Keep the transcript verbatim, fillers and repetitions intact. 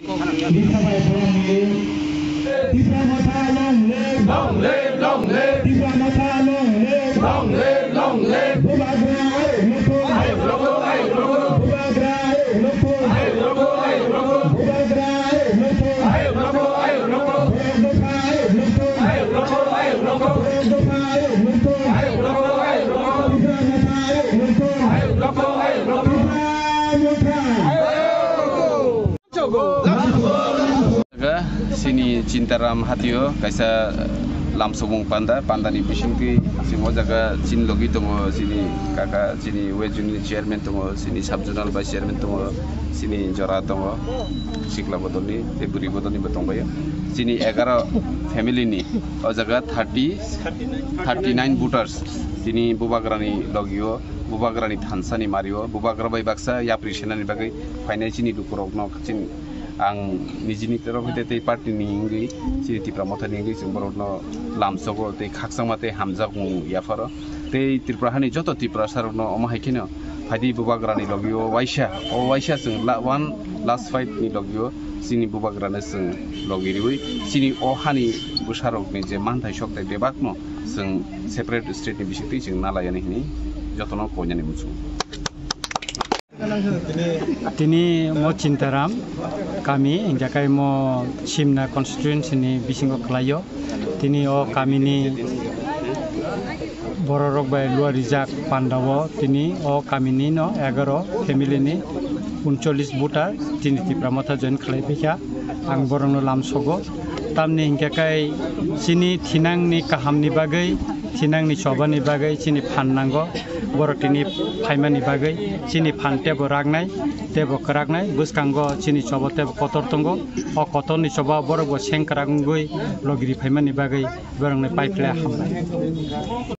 Tipra Motha long live! Long live, long live! Tipra Motha long live! Long live, long live! Bubagra ayuk lokthung! Ayuk lokthung, ayuk lokthung! Bubagra ayuk lokthung! Ayuk lokthung, ayuk lokthung! Bubagra ayuk lokthung! Ayuk lokthung, ayuk lokthung! Ayuk lokthung! Borok Dopha ayuk lokthung! Ayuk lokthung, ayuk lokthung! Borok Dopha ayuk lokthung! Ayuk lokthung, ayuk lokthung! Tipra Motha ayuk lokthung! Ayuk lokthung, ayuk lokthung! Tipra Motha! Jaga chini Chintaram hatio kaisa lamsokmung panda, pandani bisingtwi chini o jaga chini logi tongo, chini kaka, chini West Zone ni chairman tongo, chini sub zonal vice chairman tongo, chini jora tongo, sikla bodolni tei bwrwi bodolni bo tongbaio. Chini egaro family ni o jaga thirty, thirty nine voters chini Bubagrani logio, Bubagrani thansani mario, Bubagra bai baksa yapri senani bagwi phainai chini lukurokno chini ang nijini torok hwnkhe tei party ni wngwi chini Tipra Motha ni wngwi chwng borokno lamsogo tei khakchangma tei hamjakmung yapharo tei Tripura hani joto Tiprasa rokno omo hai kheno phaidi Bubagrani logio waisa, o waisa chwng la-, one last fight ni logio chini Bubagrano chwng logi riwi chini o hani bwsarokni je manthai sok tei bebakno chwng separate state ni bisingtwi chwng nalaiyani hwnwi jotono koinani muchungo. Tini mo Chintaram kami, hingkha khe mo Simna constituency ni bisingo kwlaio. Tini o kami ni borok rok bai lua rijak panda o, tini o kami ni no egaro family ni uncholish voter tini Tipra Motha join khlai phaikha. Ang borok no lamsogo, tamni hingkha khe chini thinang ni kaham ni bagwi, thinang ni choba ni bagwi chini phan nango. Borok tini phaimani bagwi chini phan tebo raknai, tebo kwraknai, bwskango chini chobo tebo kotor tongo. O kotorni choba borok bo seng kwrak wngwi logiri phaimani bagwi borokni paiphle hambai.